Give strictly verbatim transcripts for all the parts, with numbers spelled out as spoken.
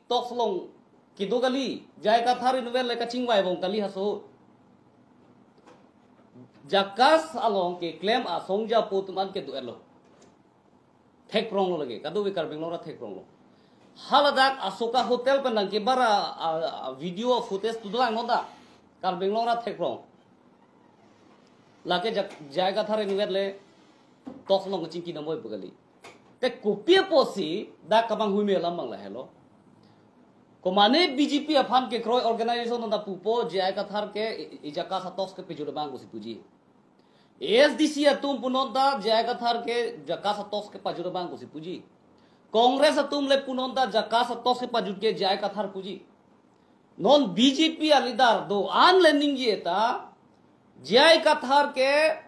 talks along kedo kali, J I Kathar inutvet le kachingvai bom kali haso. JACAS along keklem asong japo atum an kedo-etlo. Thekpronglo lake, kadokave Karbi Anglong arat thekpronglo. Haladak Asoka Hotel pen nangkebar a, a, a video footage tu dolang non ta. Karbi Anglong arat thekprong. Lake J I, J I Kathar inutvet le talks along kachingki damvoi pu kali. Te kopi apotsi dak kabanghumeme alam abang lahelo. Komane B J P aphan kekroi organization anta pupo J I Kathar ke i, i JACAS a-talks ke pejut abang pusi puji. A S D C atum punon ta J I Kathar ke JACAS a-talks ke pajut abang pusi puji. Congress atum le punon ta JACAS a-talks ke pajut ke J I Kathar puji. Non B J P a-leader do-an le ningje ta J I Kathar ke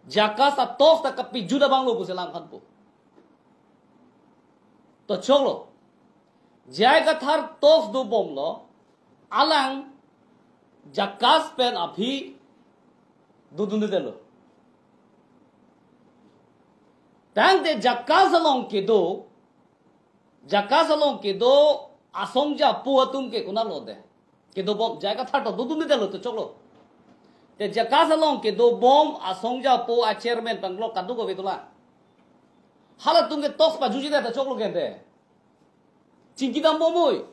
JACAS a-talks ta kapejut abanglo pusi alam aphan pu. To choklo. J I Kathar talks dobomlo, alang JACAS pen aphi dodundedetlo. Tangte JACAS along kedo, JACAS along kedo asong japo atum ke konatlo de? Kedobom, J I Kathar to dodundedetlo to choklo. Te JACAS along kedobom asong japo a-chairman panglo kadokave dolang. Halatum ke talks pajutjedet ta choklo ke de? Chingki dambomnoi.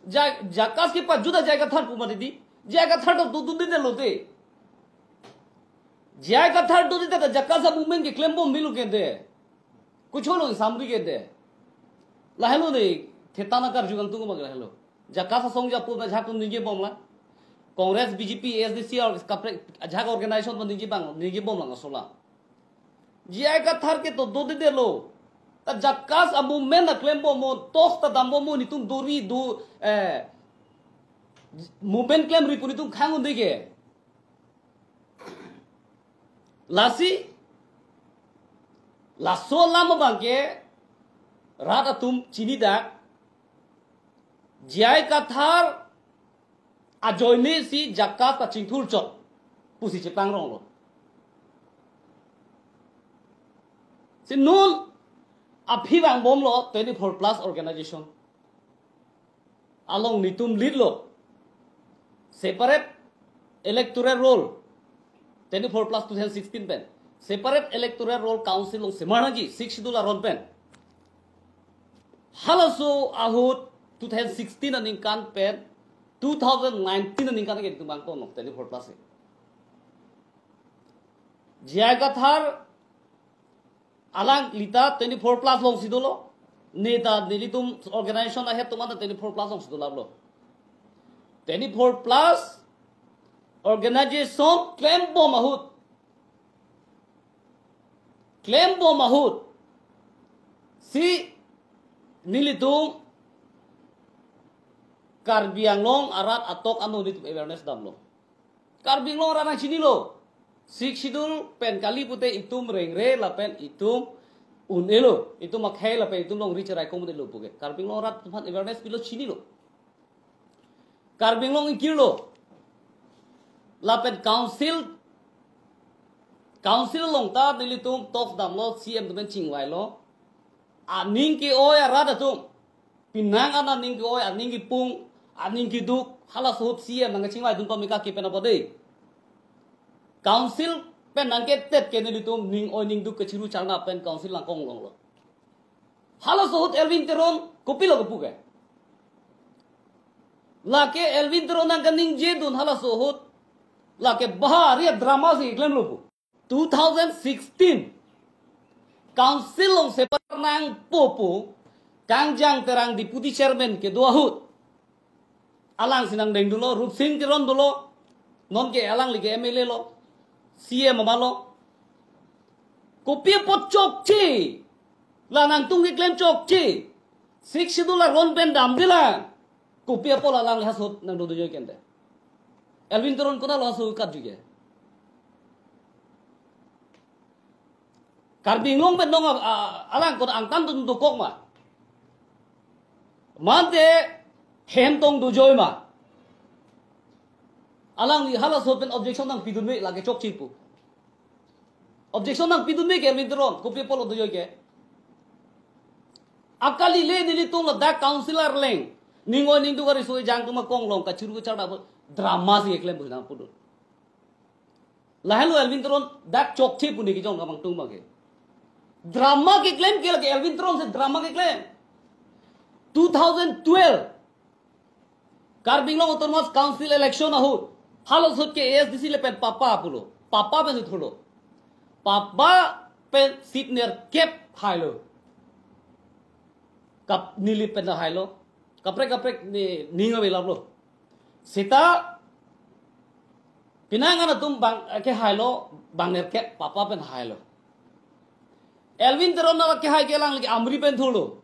Ja, JACAS ke pajut ta J I Kathar pu mati di. J I Kathar to dodundedetlo te. J I Kathar dodedet ta JACAS a-movement keklembom bilo ke de? Kucholo samri ke de? Lahelo de, thetan akarju kangtung abang lahelo. JACAS asong japo ajahak atum ningjebomlang. Congress, B J P, A S D C or kaprek ajahak organization atum ningje abang, ningjebomlang asola. J I Kathar ke to dodedetlo. Ta JACAS a-movement ta klembom mo, talks ta dambom mo, netum dori do, eh, movement klemri pu netum khang un-e ke. Lasi, laso alam abang ke rat atum chinidak, J I Kathar ajoine si JACAS ta chingthurchot pusi chepangronglo. Si non aphi vangbomlo twenty-four plus organization along netum lead lo. Separate electoral roll, twenty-four plus two thousand sixteen pen. Separate electoral roll council along semar nangji, Sixth Schedule aron pen. Halaso ahut two thousand sixteen aningkan pen two thousand nineteen aningkan ke netum bang tongnok twenty-four plus ke. J I Kathar alangli ta twenty-four plus alongsi dolo. Neta nelitum organization ahead atum anta twenty-four plus alongsi dolaplo. Twenty-four plus organization klembom ahut, klembom ahut si nelitum Karbi Anglong arat atok ano nelitum awareness damlo. Karbi Anglong arat nangchinilo. Sixth Schedule pen kali pute itum rengre lapen itum un-elo. Itum akhei lapen itum longri cherai komdelo puke. Karbi Anglong arat aphan awareness pilo, chinilo. Karbi Anglong ingkirlo. Lapen council, council along ta nelitum talks damlo, C M atum pen chingvailo. Aning ke-oi arat atum, penang an aning ke-oi, aning kepung, aning keduk, halaso ahut C M nangkachingvai dun pame kaki pen apot de. Council pen nangketet ke nelitum ning oi ning duk kechiru charna pen council nangkong longlo. Halaso ahut Elwin Teron kopilo kepu ke? Lake Elwin Teron nangkaningje dun halaso ahut, lake bahari drama si klemlo pu. Two thousand sixteen council along separate nangpo pu Kangjang Terang deputy chairman kedo ahut, alangsi nangdeng dunlo, Rupsing Teron dunlo, nonke alangli ke M L A lo, C M ama lo. Kopi apot chokche? La nangtum keklem chokche? Sixth Schedule aron pen damdelang. Kopi apot alangli halaso ahut nangdodunjoi ke de? Elwin Teron konatlo halaso ahut katju ke? Karbi Anglong pen nong a, a, alang kon angtan dun dokok ma? Mante hem tong dojoi ma? Alangli halaso ahut pen objection nangpidunme, lake chokche pu. Objection nangpidunme ke Elwin Teron, kopi apotlo dojoi ke? Akali le nelitum ladak council arleng. Ning oi ning duk ari soi jang atum akong along kachuru kacharda pu drama si keklem pu nang pudun. Lahenlo Elwin Teron dak chokche pu ne kejong kamang tung bang ke. Drama keklem ke lake Elwin Teron si drama keklem. Two thousand twelve Karbi Anglong Autonomous Council election ahut, halaso ahut ke A S D C lapen papa pulo. Papa pen si thulo. Papa pen seat nerkep hailo. Kap neli pen hailo. Kaprek kaprek ne ning ave laplo. Seta penang an atum bang, eh, kehailo, bang nerkep papa pen hailo. Elwin Teron na kehai ke alangli ke Amri pen thulo.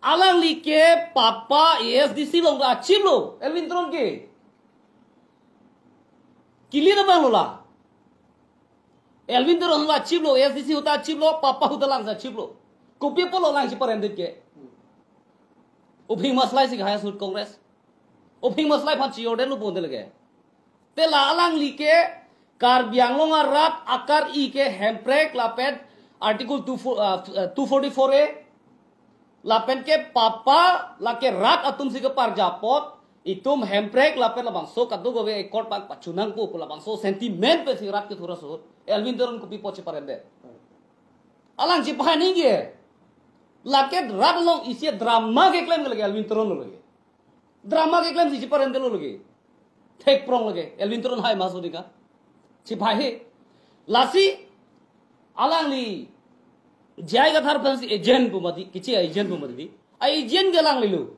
Alangli ke papa A S D C along ra chiplo, Elwin Teron ke. Kili na bang lo la. Elwin Teron la chiplo, A S D C ahut ta chiplo, papa ahut ta lang sa chiplo. Kopi apotlo lang chiparem det ke. Uphing maslai si kehai ahut Congress. Uphing maslai aphan chi-order lo pon te lake. Te la alangli ke Karbi Anglong arat akar-i ke Hemprek lapen Article two four, uh, uh, two forty-four A. Lapen ke papa lake rat atum si keparjapot, itum Hemprek lapen labangso kadokave accord bang pachunang pu, pu labangso sentiment pen si rat kethur aso ahut Elwin Teron kopi apot chiparem det. Alang chipahai ningje. Lake rat along isi drama keklem ke lake Elwin Teron lo lake. Drama keklem si chiparem detlo lake. Thek prong lake. Elwin Teron hai maso dika. Chipahai he. Lasi alangli J I Kathar aphan si agent pu mati, keche agent pu mati. A-agent ke alangli lo.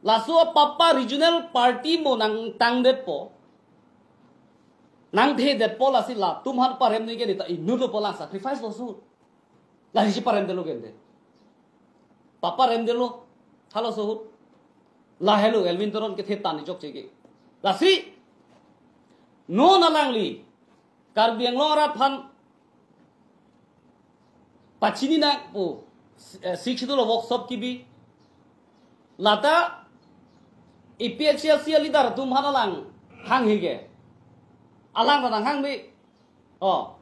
Laso papa regional party mo nangtang detpo. Nangthe detpo lasi latum aphan parem ningje neta inut lo pu lang sacrifice lo ahut. Lasi chiparem detlo gente. Papa rem detlo. Halaso ahut. Lahelo Elwin Teron kethe tan chokche ke. Lasi non alangli Karbi Anglong arat aphan pachini nang pu, eh, Sixth Schedule workshop kebi. Lata A P H L C a-leader atum aphan alang hanghe ke. Alang ta nanghangme. Oh.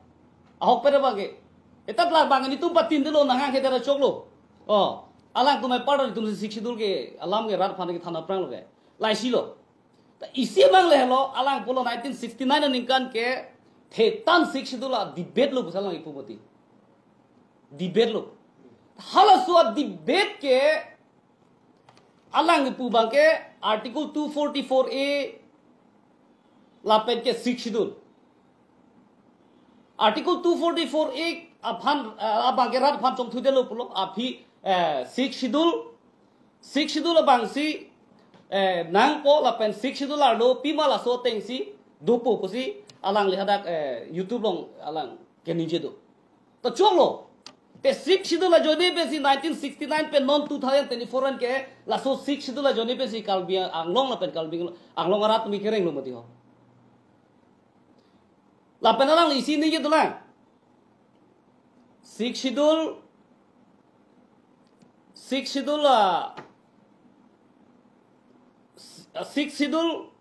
Ahokpet abang ke. Etat la bang nelitum patin detlo nanghanghe det ra choklo. Oh. Alangtum apar atum si Sixth Schedule ke alam ke rat aphan kethan aphrang lo ke. Laisi lo. Ta isi abang le lo, alang pulo nineteen sixty-nine aningkan ke thetan Sixth Schedule a-debate lo pu si alang ipu mati. Debate lo. Halaso a-debate ke alang ipu abang ke Article two forty-four A lapen ke Sixth Schedule. Article two forty-four A aphan, eh, abang ke rat aphan chongthu detlo pulo, aphi, eh, Sixth Schedule, Sixth Schedule abang si, eh, nangpo lapen Sixth Schedule arlo pima laso ateng si dopo pusi alangli hadak, eh, YouTube along alang keningje do. To choklo. Te Sixth Schedule ajoine pensi nineteen sixty-nine pen non two thousand twenty-four an ke laso Sixth Schedule ajoine pensi Karbi Anglong lapen Karbi Anglong arat mi kereng lo mati ho. Lapen alang isi ningje dolang. Sixth Schedule, Sixth Schedule, ah, Sixth Schedule,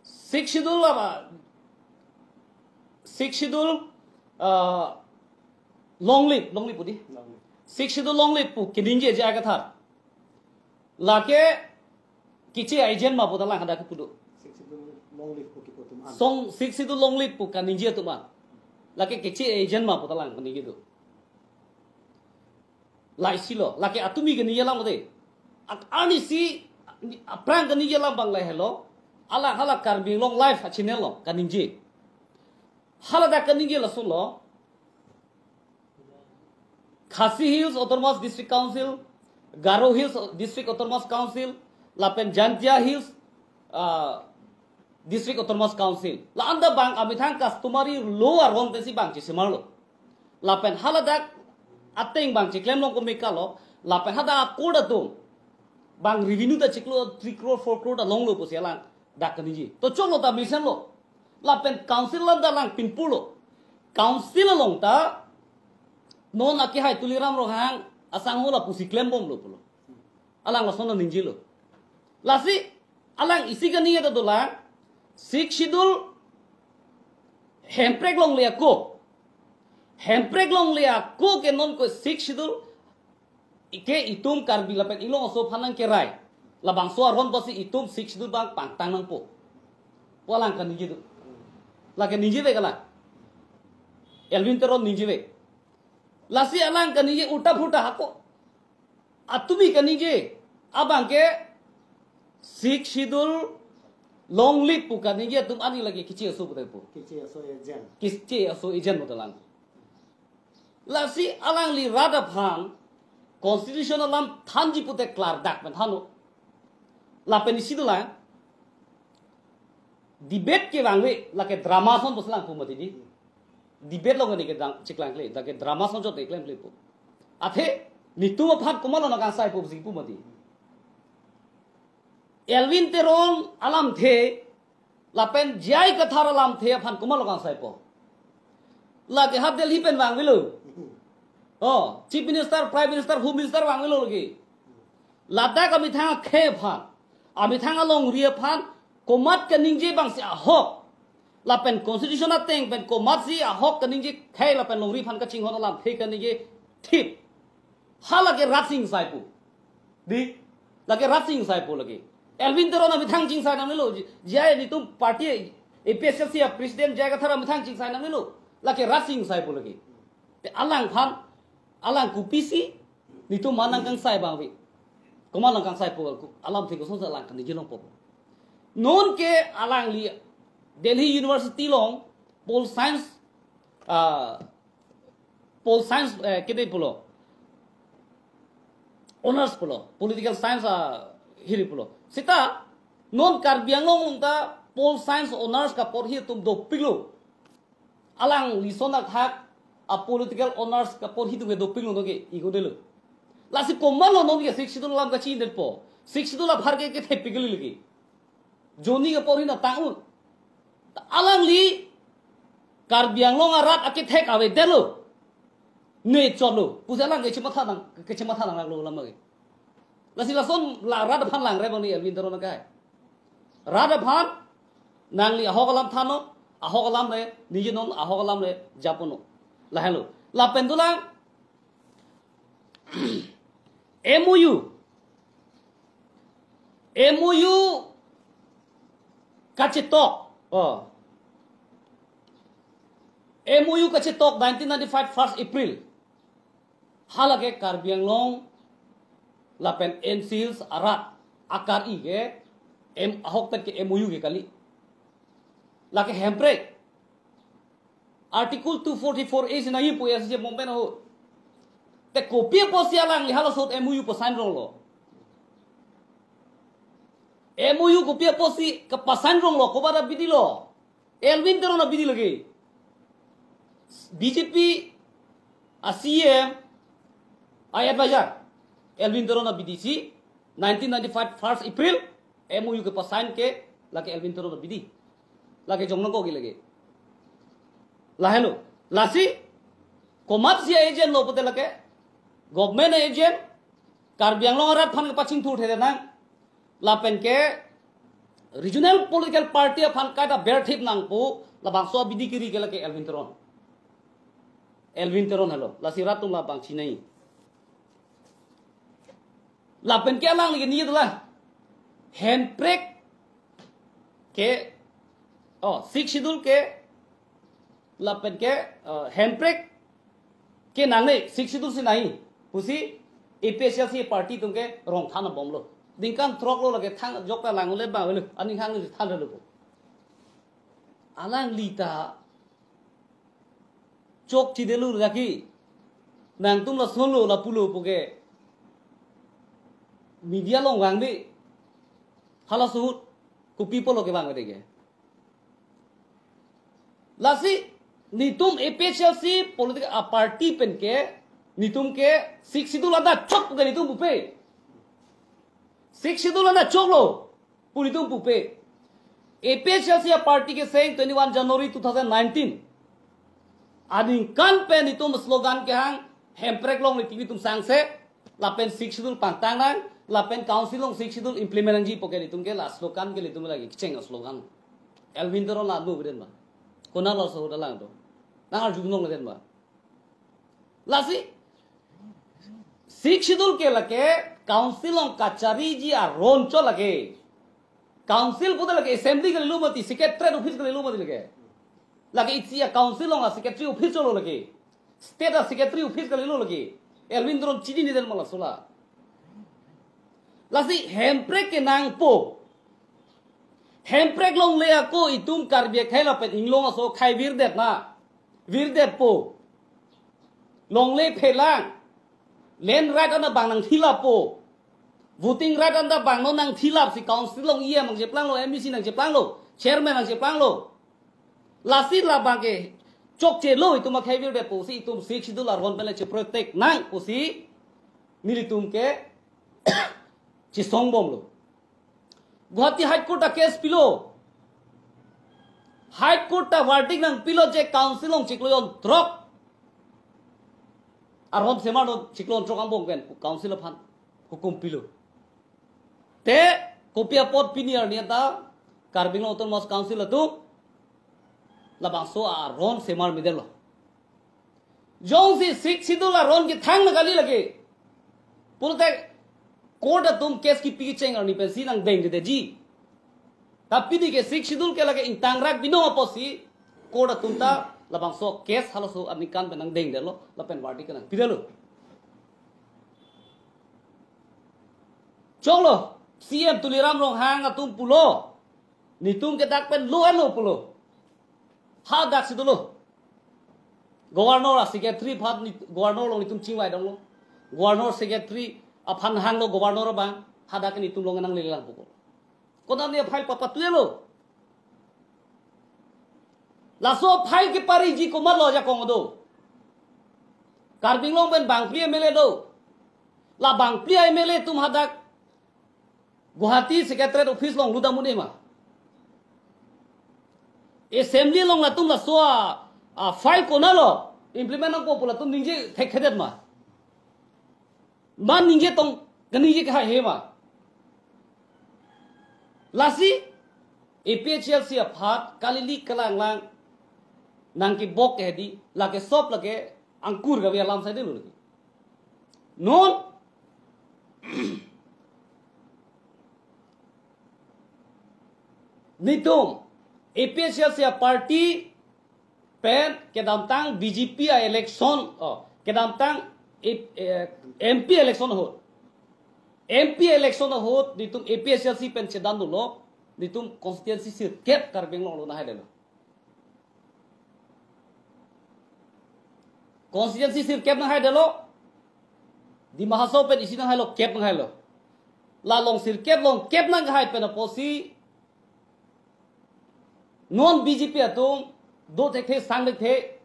Sixth Schedule apa? Sixth Schedule, ah, long live, long live pu di. Long live. Sixth Schedule long live pu keningje J I Kathar. Lake keche agent ma pu ta lang hadak kepu do. Sixth Schedule long live pu kepu atum an. Song Sixth Schedule long live pu kaningje atum an. Lake keche agent ma pu ta lang kaningje do. Laisi lo, lake atumi kaningje alam de. Ak-, arnisi aphrang kaningje alam abang lahelo. Alang hala Karbi Anglong Live a-channel along kaningje. Hala dak kaningje laso lo. Khasi Hills Autonomous District Council, Garo Hills District Autonomous Council, lapen Jaintia Hills, ah, District Autonomous Council. La-an ta bang amethang customary law aron pensi bang chesemarlo. Lapen haladak ateng bang cheklem long kome kalo, lapen hadak a-court atum bang revenue ta chiklo three crore, four crore ta longlo pusi alang dak kaningje. To choklo ta mesenlo. Lapen council alam ta alang pinpurlo. Council along ta non akehai Tuliram Ronghang asangho la pusi klembomlo pulo. Alang lason ta ningjelo. Lasi alang isi kaningje ta dolang, Sixth Schedule hemprek longle ako. Hemprek longle ako ke non ko Sixth Schedule ke itum Karbi lapen Inglong aso aphan nangkerai. Labangso aron pusi itum Sixth Schedule abang pangtang nangpo. Pu alang kaningje do. Lake ningjevet kalang. Elwin Teron ningjevet. Lasi alang kaningje ulta phulta hako. Atumi kaningje abang ke Sixth Schedule longle pu kaningje atum ani lake kichi aso putai po. Kichi aso agent. Kichi aso agent mo talang. Lasi alangli rat aphan constitution alam thanji pute klardak pen thano. Lapen isi dolang debate kevangve lake drama ason pusi lang pu mati di. Debate along ke dang chiklang kle, lake drama ason chot keklem kle pu. Athe nitum aphan komatlo nangkangsai pu pusi pu mati. Elwin Teron alamthe lapen J I Kathar alamthe aphan komatlo kangsai po. Lake ha Delhi pen vangvelo. Oh, Chief Minister, Prime Minister, Home Minister vangvelo lake. Ladak amethang akhei aphan, amethang alongri aphan komat kaningje abangsi ahok. Lapen constitution ateng pen komatsi ahok kaningje khei lapen longri aphan kachinghon alamthe kaningje thip. Halake rat sing sai pu. Di, lake rat sing sai pu lake. Elwin Teron amethang chingsai nangnelo. J I nitum party A P H L C a president J I Kathar amethang chingsai nangnelo. Lake rat sing sai pu lake. Te alangphan, alang kopisi nitum ma nangkangsai abang ave. Komat nangkangsai pu alamthe kosonsi alang kaningje longpo. Non ke alangli Delhi University along Pol Science, ah, Pol Science, eh, kede pulo. Honors pulo. Political Science, ah, hiri pulo. Seta non Karbi Anglong along ta Pol Science Honors kaporhi atum dopiklo. Alangli ason athak a Political Honors kaporhi atum ke dopiklo, non ke igo delo. Lasi komatlo non ke Sixth Schedule alam kachi-indet po. Sixth Schedule apharke kethepik kali lake. Joni kaporhi na tang un. Ta alangli Karbi Anglong arat akethek avedetlo. Ne chotlo. Pusi alang kechematha nang, kechematha nang laglo lama ke. Lasi lason la rat aphan langre abang ni Elwin Teron akai. Rat aphan nangli ahok alam thano, ahok alam le, ningje non ahok alam le, japono. Lahenlo. Lapen dolang, M O U. M O U kachetok. Oh. M O U kachetok nineteen ninety-five first April. Halake Karbi Anglong lapen N C Hills arat akari ke M, ahokpet ke M O U ke kali. Lake hemprek. Article two forty-four A si nangji pu ya si je bomben ho. Te kopi apotsi alangli halaso ahut M O U pasign ronglo. M O U kopi apotsi kepasign ronglo, koba da bidi lo. Elwin Teron abidi lake. B J P a C M a advisor. Elwin Teron abidi si nineteen ninety-five first April M O U kepasign ke lake Elwin Teron abidi. Lake jong nangkok lake. Lahenlo. Lasi komatsi agent lo pute lake government agent, Karbi Anglong arat aphan kepachingthur thede nang. Lapen ke regional political party aphan kaita berthip nangpo, labangso abidi kiri ke lake Elwin Teron. Elwin Teron helo. Lasi rat atum labang chinai. Lapen ke alangli ke ningje dolang. Hemprek ke, oh, Sixth Schedule ke, lapen ke, eh, hemprek ke nangne, Sixth Schedule si nai. Pusi A P H L C party atum ke rong than abomlo. Ningkan throklo lake thang jok ta lang le ba lo. Aning hang than lo. Alangli ta chokche detlo lake. Nangtum lasonlo lapulo pu ke media along vangve. Halaso ahut kopi apotlo kevangve de ke. Lasi nitum A P H L C political, ah, party pen ke nitum ke Sixth Schedule anta chok ke nitum pupe. Sixth Schedule anta choklo pu nitum pupe. A P H L C a party keseng twenty-one January two thousand nineteen aningkan pen nitum slogan kehang, hemprek longle TV atum sangse, lapen Sixth Schedule pangtang nang, lapen council along Sixth Schedule implement nangji pu ke nitum ke la slogan ke nitum lake kecheng slogan. Elwin Teron la nu beden ba. Konat laso ahut alang do. Nang arjulong le den ba. Lasi Sixth Schedule ke lake council along kachariji aron chot lake. Council puta lake assembly kalilo mati, secretariat office kalilo mati lake. Lake isi a council along a secretary office chotlo lake. State a secretary office kalilo lake. Elwin Teron chini ni den mala sola. Lasi hemprek kenangpo. Hemprek longle ako itum Karbi akhei lapen inglong aso akhei virdet na. Virdetpo. Longle phelang. Land right anta bang nangthilappo. Voting right anta bang non nangthilap si council along E M nangcheplanglo, M D C nangcheplanglo, chairman nangcheplanglo. Lasi labang ke chokchelo itum akhei virdetpo si itum Sixth Schedule aron pen le cheprotect nang pusi nelitum ke chesongbomlo. Guwahati High Court ta case pilo. High Court ta verdict nangpilo je council along chiklo jon throk aron semar do, chiklo jon throk angbong pen council aphan hukum pilo. Te kopi apot pini arni anta Karbi Anglong Autonomous Council atum labangso aron semar midetlo. Jongsi Sixth Schedule aron kethang na kali lake pulote court atum case kipi kecheng arni pensi nangdengdedetji. Tapi pini ke Sixth Schedule ke lake ingtangrak binong apotsi court atum ta labangso case halaso aningkan pen nangdengdetlo lapen verdict nangpidetlo. Choklo, C M Tuliram Ronghang atum pulo, netum ke dak pen law and order pulo. Hadak si dolo. Governor a secretary aphan ni, governor along netum chingvai damlo. Governor secretary aphan hanglo governor abang. Hadak netum along nanglelelang pupo. Konat ne file papatuelo. Laso file kepariji komatlo ajakong do. Karbi Anglong pen bangphli M L A do. La bangphli M L A atum hadak Guwahati Secretariat Office along lutdam un-e ma? Assembly along latum laso a, a file konatlo implement nangpo pu latum ningje thekthedet ma? Ma ningje tong, kaningje kehaihe ma? Lasi A P H L C aphan kalili kalanglang nangkebok ke hedi, lake sop lake angkur kave alam saidelo lake. Non netum A P H L C a party pen kedamtang B J P a election, oh, kedamtang, eh, eh, M P election ahut. M P election ahut netum A P H L C pen chedan dolo, netum constituency sirkep Karbi Anglong lo nanghaidetlo. Constituency sirkep nanghaidetlo. Dima Hasao pen isi nanghailo, kep nanghailo. La along sirkep along kep nanghai pen apotsi non B J P atum do thekthe sang thekthe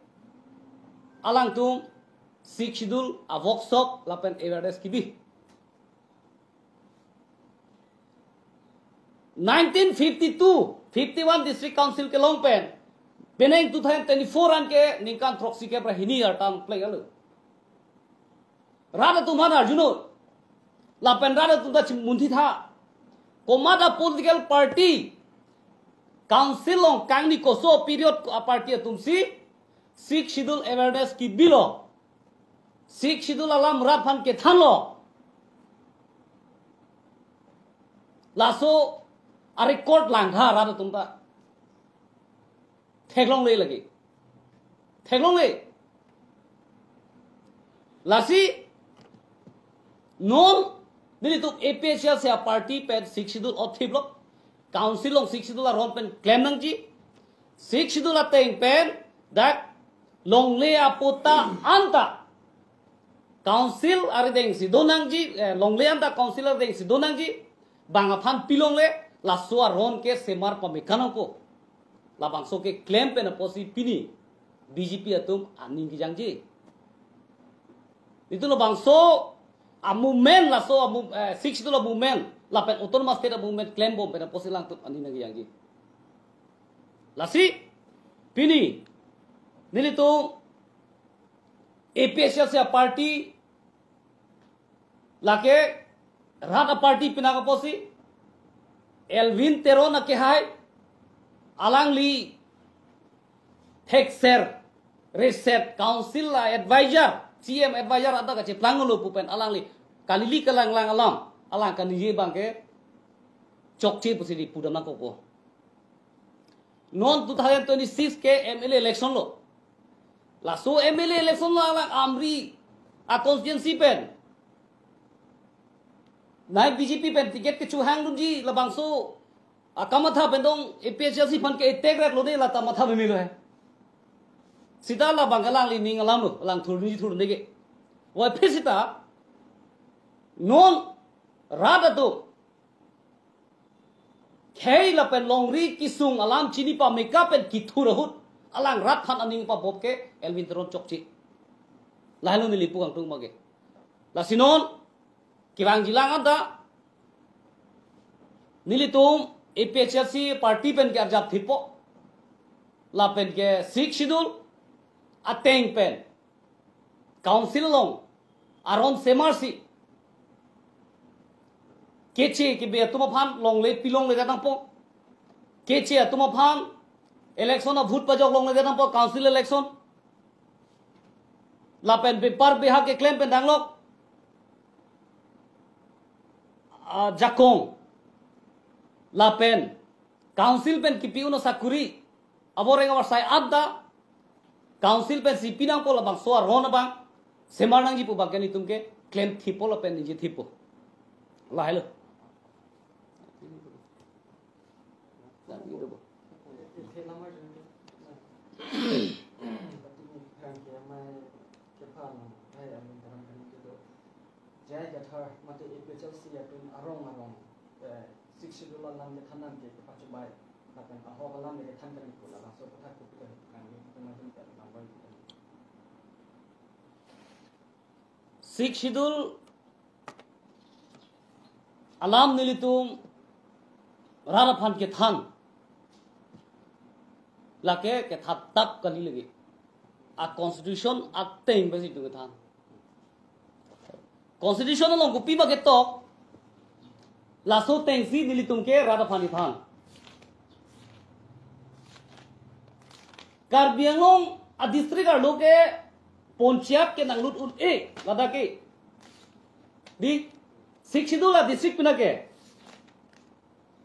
alangtum Sixth Schedule a workshop lapen awareness kebi. Nineteen fifty-two, fifty-one District Council kelong pen, penang two thousand twenty-four an ke ningkan throksi kep ra hini arta plenglo. Rat atum aphan arjunon. Lapen rat atum ta chimunthi tha. Komat a political party council along kangni koso period a party atumsi Sixth Schedule awareness kebilo. Sixth Schedule alam rat aphan kethanlo. Laso a record langtha rat atum ta. Theklongle lake. Theklongle. Lasi non nelitum A P H L C a party pen Sixth Schedule othiplo. Council along Sixth Schedule aron pen klem nangji. Sixth Schedule ateng pen dak longle aputa anta council arideng si do nangji, eh, longle anta council arideng si do nangji, bang aphan pilongle, laso aron ke semar pame kanangpo. Labangso keklem pen apotsi pini B J P atum aning kejangji. Netum labangso a movement, laso a mov-, eh, Sixth Schedule a movement, lapen Autonomous State a movement klembom pen apotsi alangtum aning nangkejangji. Lasi pini nelitum A P H L C a party lake rat a party pinaka apotsi Elwin Teron akehai, alangli thekser reset council a advisor C M advisor ata kacheplang lo pu pen alangli kalili kalanglang alam, alang kaningje abang ke chokche pusi di pudam nangkokpo. Non two thousand twenty-six ke M L A election lo. Laso M L A election lo alang Amri a constituency pen, nai B J P pen ticket kechohang dunji labangso akamatha pen dong A P H L C aphan ke attack rak lo de, lata matha bemilo he. Sita labang ke alangli ning alam lo, alang thurni thurni ke. Wai phe sita non rat atum khei lapen longri kesung alam chini pameka pen kethur ahut alang rat aphan aning pabop ke Elwin Teron chokche. Lahelo neli pu kangtung abang ke. Lasi non kevangji lang anta nelitum A P H L C party pen ke arjap thipo. Lapen ke Sixth Schedule ateng pen council along aron semarsi keche kebe atum aphan longle pilongle det nangpo. Keche atum aphan election a vote pajok longle det nangpo, council election. Lapen bepar behak keklem pen danglok ajakong. Lapen council pen kipi un asakuri aboreng abarsai anta council pensi pi nangpo, labangso aron abang semar nangji pu abang ke nelitum ke klem thipo lapen ningje thipo. Lahelo. J I Kathar mate A P H L C atum arong arong, eh, Sixth Schedule alam kethan an ke kepachobai, lapen ahok alam kethan kali pu labangso aputhak kopi kali kangni, teman teman kali lambai. Sixth Schedule alam nelitum rat aphan kethan lake kethan tap kali lagi. A constitution ateng pensi itum kethan. Constitution along kopi ma ketok, laso atengsi nelitum ke rat aphan kethan. Karbi Anglong a district arlo ke ponchayat ke nanglut un-e, ladak ke. Di, Sixth Schedule a district pina ke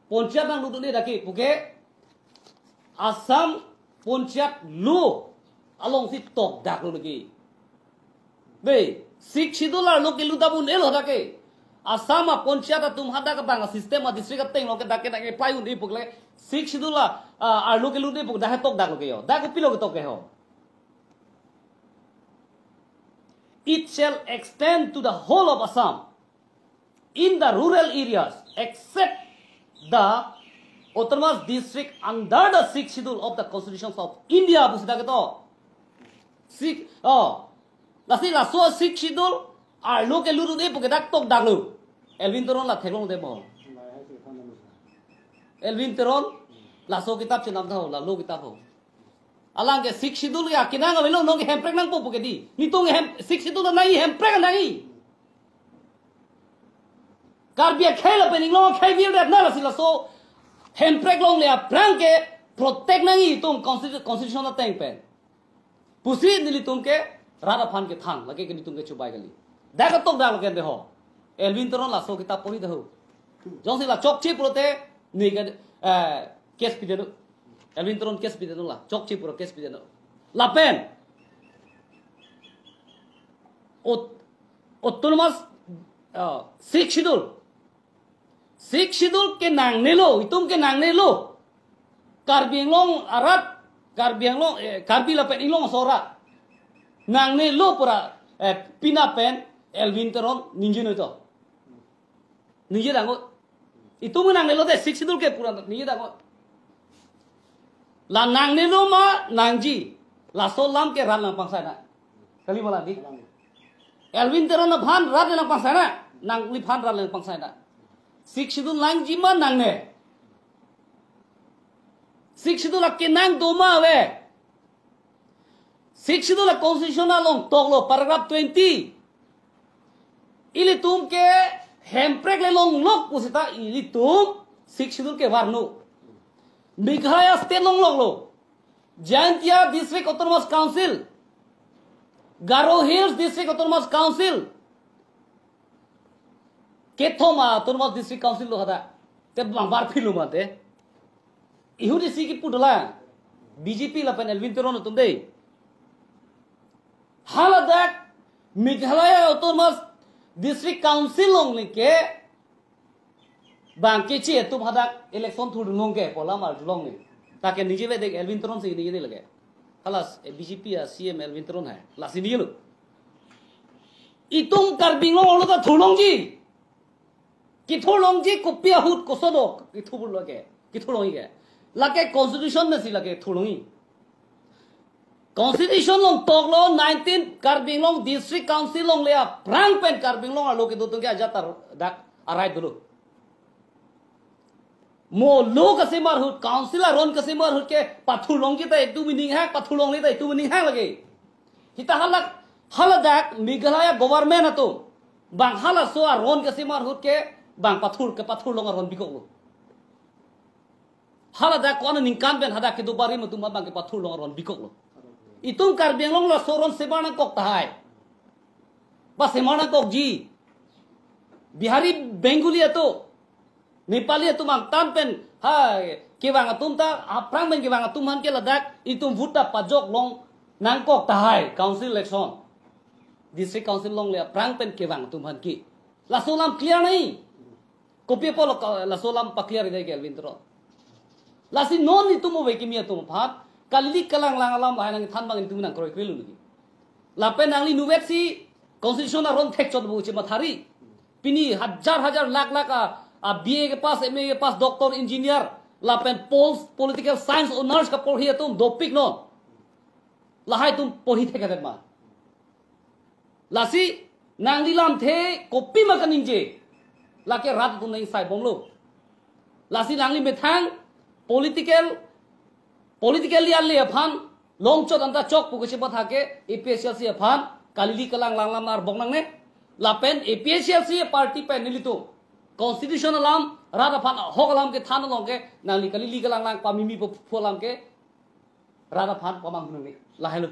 ponchayat nanglut un-e dak ke, puke Assam ponchayat law alongsi tokdak lo lagi. Dei, Sixth Schedule arlo kelut un-e lo dak ke. Assam a ponchayat atum hadak abang a system a district ateng lo ke dak ke dak ke apply un-e pukle Sixth Schedule a, a, arlo kelut un-e puk dak he tokdak lo ke yo. Dak kopi lo ketok ke ho. It shall extend to the whole of Assam in the rural areas except the autonomous district under the Sixth Schedule of the Constitution of India, pusi dak ketok. Six, oh. Lasi laso Sixth Schedule arlo kelut un-e puke dak tokdak lo. Elwin Teron la theklong de mo. Elwin Teron laso kitab chenam tha ho, la law kitab ho. Alang ke Sixth Schedule ya kinang avelo, non ke hemprek nangpo puke di. Nelitum hem, Sixth Schedule nangji, hemprek nangji. Karbi akhei lapen Inglong akhei virdet na, lasi laso hemprek longle aphrang ke protect nangji itum constitu-, constitution ateng pen. Pusi nelitum ke rat aphan kethan, lake ke nelitum kechobai kali. Dak ketokdak lo ke de ho. Elwin Teron laso kitab pori de ho. Jongsi la chokche pulote, ne ke, eh, case pidetnon. Elwin Teron case pidetnon la. Chokche pulo case pidetnon. Lapen aut-, autonomous, uh, Sixth Schedule. Sixth Schedule ke nangnelo, itum ke nangnelo. Karbi Anglong arat, Karbi Anglong, eh, Karbi lapen Inglong aso arat nangnelo pu ra, eh, pina pen Elwin Teron ningje noi to. Ningje dangot. Itum nangnelo de Sixth Schedule ke pura ningje dangot. La nangnelo ma nangji. Laso alam ke rat nangpangsai na. Kali ma la di. Elwin Teron aphan rat nangpangsai na. Nangliphan rat nangpangsai na. Sixth Schedule nangji ma nangne. Sixth Schedule akenang do ma ave. Sixth Schedule a constitution along toklo paragraph twenty. Ilitum ke hemprek le longlok pusita ilitum Sixth Schedule ke varno. Meghalaya state longloklo. Jaintia District Autonomous Council. Garo Hills District Autonomous Council. Kethom a Autonomous District Council lo hadak. Te bang bar philo mate. Ihut isi kipu dolang. B J P lapen Elwin Teron atum dei. Haladak Meghalaya Autonomous District Council along neke bang keche atum hadak election thurdun longke pu alam arjulong ni. Take ningje ve dek Elwin Teron si ningje lake. Halas, eh, B J P a C M Elwin Teron hai. Lasi ningje lo. Itum Karbi Anglong lo ta thurlongji. Kithurlongji kopi ahut kosono kithurlongke. Kithurlongke. Lake constitution mesi lake thurlongji. Constitution along toklo nineteen Karbi Anglong District Council along le aphrang pen Karbi Anglong arlo kedo atum ke ajat tar dak arai dulu. Mo lo kasemar ahut, council aron kasemar ahut ke pathurlongji ta itum aning hang, pathurlongle ta itum aning hang lake. Hita halak, haladak Meghalaya government atum bang halaso aron kasemar ahut ke bang pathur, kepathurlong aron bikoklo. Haladak ko-an aningkan pen hadak kedo barim atum abang kepathurlong aron bikoklo. Itum Karbi Anglong laso aron semar nangkok tahai. Ba semar nangkokji. Bihari, Bengali atum, Nepali atum angtan pen, ha, kevang atum ta, aphrang pen kevang atum aphan ke ladak itum vote ta pajok long nangkok tahai council election. District Council along le aphrang pen kevang atum aphan ke. Laso alam clear nai. Kopi apotlo ka-, laso alam pa-clear idai ke Elwin Teron. Lasi non itum ove kimi atum aphan, kalili kalanglang alam lahai nangthan abang itum nangkroi kroi lo niki. Lapen nangli nuvet si constitution aron thekchot bu chemathari. Pini hajar hajar lakh lakh a, a B A ke pass, M A ke pass, doctor, engineer, lapen pol-, political science honours kaporhi atum dopik non. Lahai atum porhi thekthedet ma. Lasi nangli lamthe kopima kaningje, lake rat atum nang sai bomlo. Lasi nangli methang political, politically ale aphan longchot anta chok pu kachepatha ke A P H L C aphan kalili kalanglang alam arbong nangne. Lapen A P H L C party pen nelitum constitution alam, rat aphan ahok alam kethan along ke nangli kalili kalanglang pamimi pu alam ke rat aphan pamang nangne. Lahai lo.